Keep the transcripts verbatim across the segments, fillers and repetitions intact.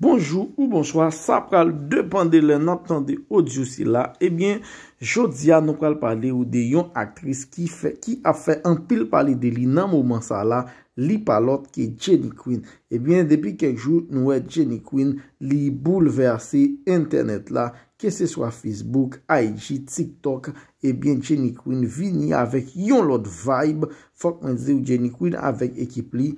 Bonjou ou bonswa, sa pral depann de lè n ap tande odyo sila. Ebyen, jodi a nou pral pale w de yon aktris ki fè, ki ap fè anpil pale de li nan moman sa la, li pa lòt ke Jenny Queen. Ebyen, depi kèk jou, nou wè Jenny Queen, li boulvèse entènèt la, ke se swa Facebook, I G, TikTok, ebyen, Jenny Queen vini avèk yon lòt vibe. Fòk mwen di w, Jenny Queen avèk ekip li,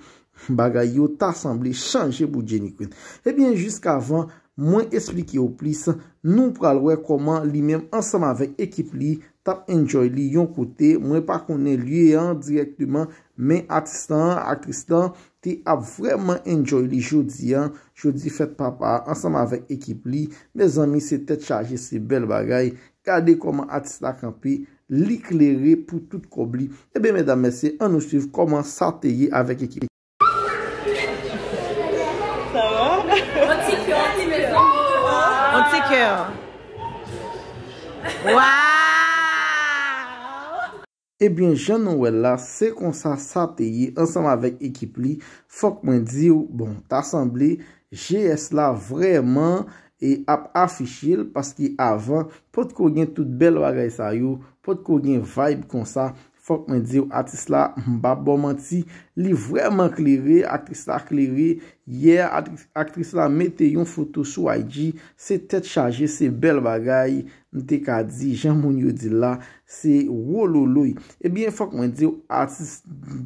bagay yo ta sanble chanje pou Jenny Queen. Ebyen, jiskavan mwen esplike w plis, nou pral wè kòman li menm ansanm avèk ekip li t ap enjoy li yon kote. Mwen pa konnen lye an dirèkteman, men atis lan, aktris lan te ap vrèman enjoy li jodi an, jodi fèt papa a, ansanm avèk ekip li. Mezanmi, se tèt chaje, se bèl bagay. Gade kòman atis la kanpe, li klere pou tout kòb li. Ebyen, medam, mesye, ann nou swiv kòman sa te ye avèk ekip. Ça va? Un petit cœur, un petit cœur. Un petit cœur. Waouh! Ebyen, jan nou wè l la, se konsa sa te ye ansanm avèk ekip li. Fòk mwen di w, bon, ta sanble G S la vrèman e ap afiche l, paske avan, potko gen tout bèl bagay sa yo, potko gen vibe konsa. Fòk mwen di w, atis la, m p ap ba w manti, li vrèman klere, aktris la klere. Yè, aktris, aktris la mete yon foto sou I G, se tèt chaje, se bèl bagay, m te ka di, jan moun yo di l la, se wololoy. Ebyen, fòk mwen di w, atis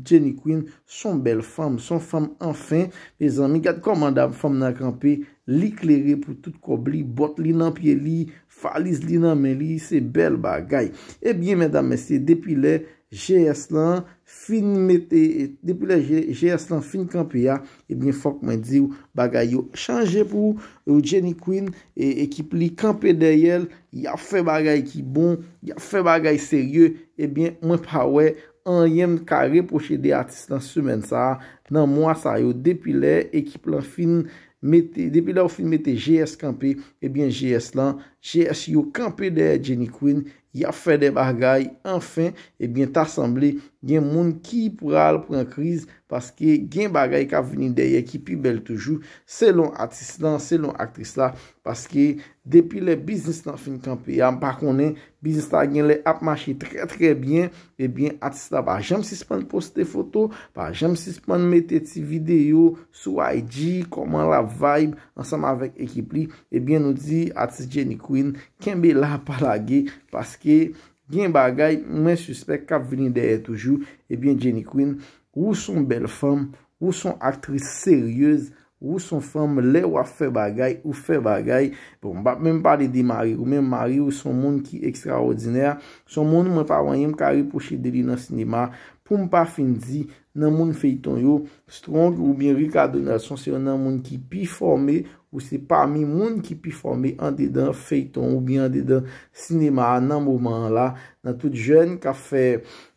Jenny Queen, s on bèl fanm, s on fanm anfen. Mezanmi, gad kòman dam fanm nan kanpe, li klere pou tout kòb li, bòt li nan pye li, valiz li nan men li, se bèl bagay. Ebyen, medam, mesye, depi lè G S lan fin mete, depi lè G S lan fin kanpe a, ebyen, fòk mwen di w, bagay yo chanje pou Jenny Queen, e ekip li kanpe dèyè l, y ap fè bagay ki bon, y ap fè bagay serye. Ebyen, mwen pa wè anyen m ka repwoche de atis lan semèn sa a, nan mwa sa yo, depi lè ekip lan fin mete, depi lè yo fin mete G S kanpe, ebyen, G S lan, G S yo kanpe dèyè Jenny Queen, y ap fè de bagay, anfen, ebyen, ta sanble gen moun ki pral pran kriz, paske gen bagay k ap vini dèyè ki pi bèl toujou, selon atis lan, selon aktris la, paske depi lè biznis lan fin kanpe a, m pa konnen, biznis la gen lè ap mache trè, trè byen, ebyen, atis la pa janm sispann poste foto, pa janm sispann mete ti videyo sou I G, kòman l ap vibe ansanm avèk ekip li. Ebyen, nou di atis Jenny Queen, kenbe la, pa lage, paske gen bagay, mwen sispèk k ap vini dèyè toujou. Ebyen, Jenny Queen, ou s on bèl fanm, ou s on aktris seryez, ou s on fanm, lè w ap fè bagay, ou fè bagay. Bon, m p ap menm pale de mari w, men mari w s on moun ki ekstraòdinè, s on moun mwen pa wè anyen m ka repwoche de li nan sinema. Pou m pa fin di, nan moun feyton yo, Strong oubyen Ricardo Nelson se youn nan moun ki pi fòme, ou se pami moun ki pi fòme andedan feyton oubyen andedan sinema a nan moman an la, nan tout jèn k ap fè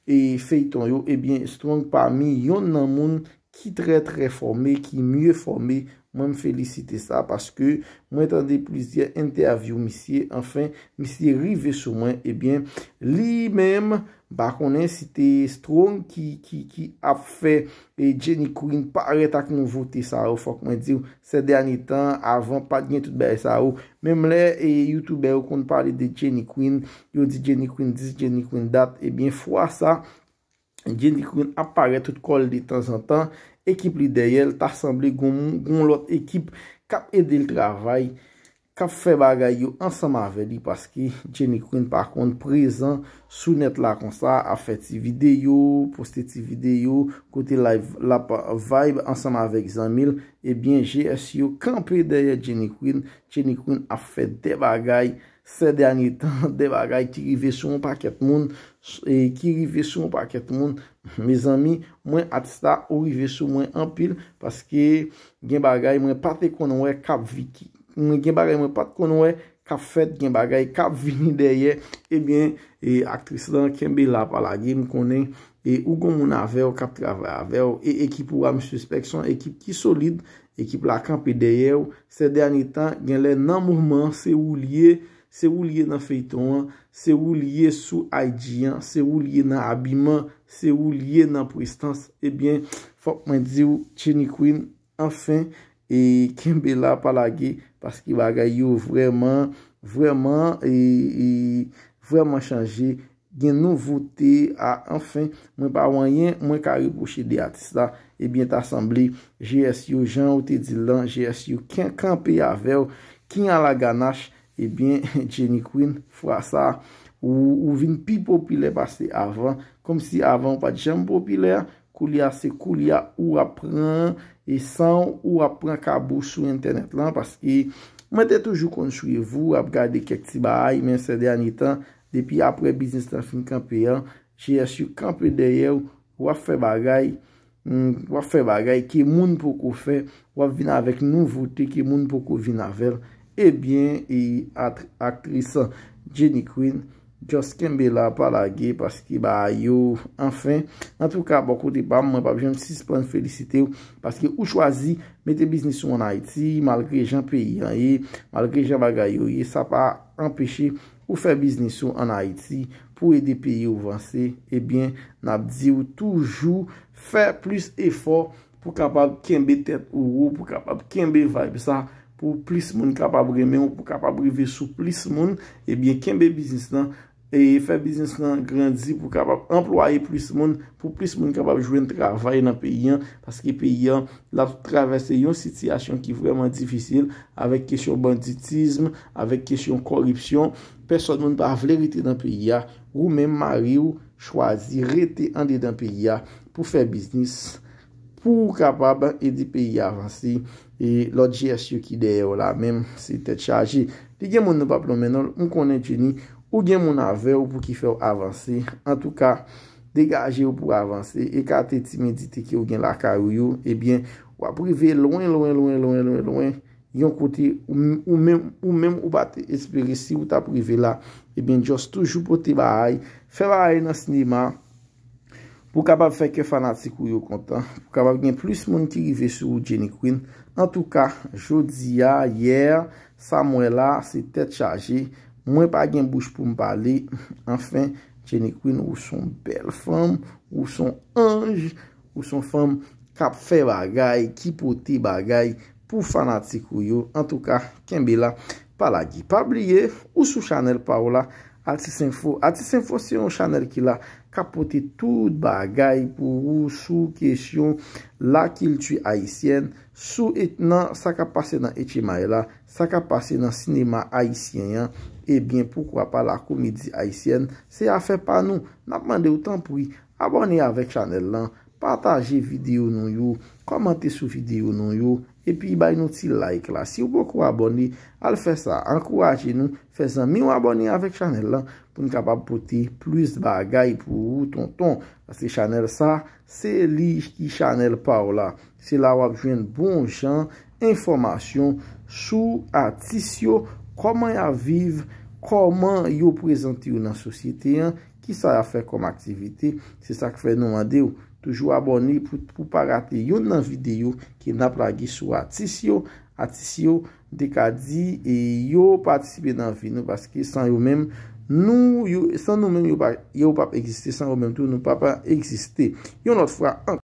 e feyton yo, ebyen, Strong pami yonn nan moun ki trè, trè fòme, ki mye fòme. Mwen, m felisite sa paske mwen tande plizyè entèvyou misye, anfen, misye rive sou mwen, ebyen, li menm, m pa konnen si te Strong ki, ki, ki ap fè e Jenny Queen parèt ak nouvote sa yo, fòk mwen di w, sè dènye tan, avan pa t gen tout bagay sa yo. Menm lè e youtubè yo konn pale de Jenny Queen, yo di Jenny Queen this, Jenny Queen that, ebyen, fwa sa, Jenny Queen ap parèt tout kò l detanzantan, ekip li dèyè l, ta sanble gon, gon lòt ekip k ap ede l travay, k ap fè bagay yo ansanm avè li, paske Jenny Queen pa konn prezan sou nèt la konsa, ap fè ti videyo, poste ti videyo, kote live l ap vibe ansanm avèk zanmi l, ebyen G S yo kanpe dèyè Jenny Queen, Jenny Queen ap fè de bagay, sè dènye tan, de bagay ki rive sou yon pakèt moun, e ki rive sou yon pakèt moun. Mezanmi, mwen atis la, ou rive sou mwen anpil, paske gen bagay mwen pa te konn wè k ap vi-, ki, mwen gen bagay mwen pa t konn wè k ap fèt, gen bagay k ap vini dèyè. Ebyen, e aktris lan, kenbe la, pa lage, m konnen, e ou gon moun avè w k ap travay avè w, e ekip ou a, m sispèk se yon ekip ki solid, ekip la kanpe dèyè w. Sè dènye tan, gen lè nan moman, se ou l ye, se ou l ye nan feyton an, se ou l ye sou I G an, se ou l ye nan abiman, se ou l ye nan prestans. Ebyen, fòk mwen di w, Jenny Queen, anfen, e kenbe la, pa lage, paske bagay yo vrèman, vrèman, e, e, vrèman chanje. Gen nouvote a, anfen, mwen pa wè anyen mwen ka repwoche de atis la. Ebyen, ta sanble, G S yo, jan ou te di l lan, G S yo ken-, kanpe avè w, king a la ganach, ebyen, Jenny Queen, fwa sa, ou, ou vin pi popilè pase avan, kòmsi avan ou pa t janm popilè, koulye a se koulye a ou ap pran, e san ou ap pran kabou sou entènèt lan, paske mwen te toujou konn swiv ou, ap gade kèk ti bagay, men sè dènye tan, depi apre biznis lan fin kanpe an, G S yo kanpe dèyè w, w ap fè bagay, mm, w ap fè bagay ke moun poko fè, w ap vin avèk nouvote ke moun poko vin avè l. Ebyen, e at-, aktris Jenny Queen, just kenbe la, pa lage, paske bagay yo, anfen. Antouka, bò kote pa m, mwen p ap janm sispann felisite w, paske ou chwazi mete biznis ou ann Ayiti, malgre jan peyi an ye, malgre jan bagay yo ye, sa pa anpeche ou fè biznis ou ann Ayiti pou ede peyi w vanse. Ebyen, n ap di w toujou fè plis efò pou kapab kenbe tèt ou wo, pou kapab kenbe vibe sa, pou plis moun kapab renmen w, pou kapab rive sou plis moun. Ebyen, kenbe biznis lan, e fè biznis lan grandi pou kapab anplwaye plis moun, pou plis moun kapab jwenn travay nan peyi an, paske peyi an, l ap travèse yon sitiyasyon ki vrèman difisil, avèk kesyon banditism, avèk kesyon kòripsyon. Pèsòn moun pa vle rete nan peyi a. Ou menm, mari w chwazi rete andedan peyi a pou fè biznis, pou w kapab ede peyi a avanse. E lòt G S yo ki dèyè w la menm, se tèt chaje. Li gen moun nou p ap nonmen non l, m konnen Jenny, ou gen moun avè w pou ki fè w avanse. Antouka, degaje w pou w avanse, ekate timidite ke w gen lakay ou yo, ebyen, w ap rive lwen, lwen, lwen, lwen, lwen, lwen, yon kote ou, ou menm, ou menm ou pa te espere si w t ap rive la. Ebyen, just toujou pote bagay, fè bagay nan sinema, pou kapab fè kè fanatik ou yo kontan, pou kapab gen plis moun ki rive sou ou, Jenny Queen. Antouka, jodi a, yè, sa m wè la, se tèt chaje. Mwen pa gen bouch pou m pale. Anfen, Jenny Queen, ou s on bèl fanm, ou s on anj, ou s on fanm k ap fè bagay, ki pote bagay pou fanatik ou yo. Antouka, kenbe la, pa lage. Pa bliye, ou sou chanèl pa w la, Atis Enfo. Atis Enfo se yon chanèl ki la, k ap pote tout bagay pou ou sou kesyon lakilti ayisyèn, sou et-, nan sa k ap pase nan H M I la, sa k ap pase nan sinema ayisyen an. Ebyen, poukwa pa lakomedi ayisyèn, se afè pa nou. N ap mande w, tanpri, abòne avèk chanèl lan, pataje videyo nou yo, kòmante sou videyo nou yo, epi bay nou ti like la. Si w poko abòne, al fè sa. Ankouraje nou, fè zanmi w abòne avèk chanèl lan pou n kapab pote plis bagay pou ou, tonton. Paske chanèl sa, se li ki chanèl pa w la. Se la w ap jwenn bon jan enfòmasyon sou atis yo, kòman y ap viv, kòman yo prezante yo nan sosyete an, kisa y ap fè kòm aktivite. Se sa k fè nou mande w toujou abòne pou, pou pa rate youn nan videyo ke n ap lage sou atis yo. Atis yo, m te ka di, e yo patisipe nan vi nou, paske san yo menm, nou, yo, san nou menm, yo pa, yo p ap egziste, san yo menm tou, nou p ap egziste. Yon lòt fwa ankò.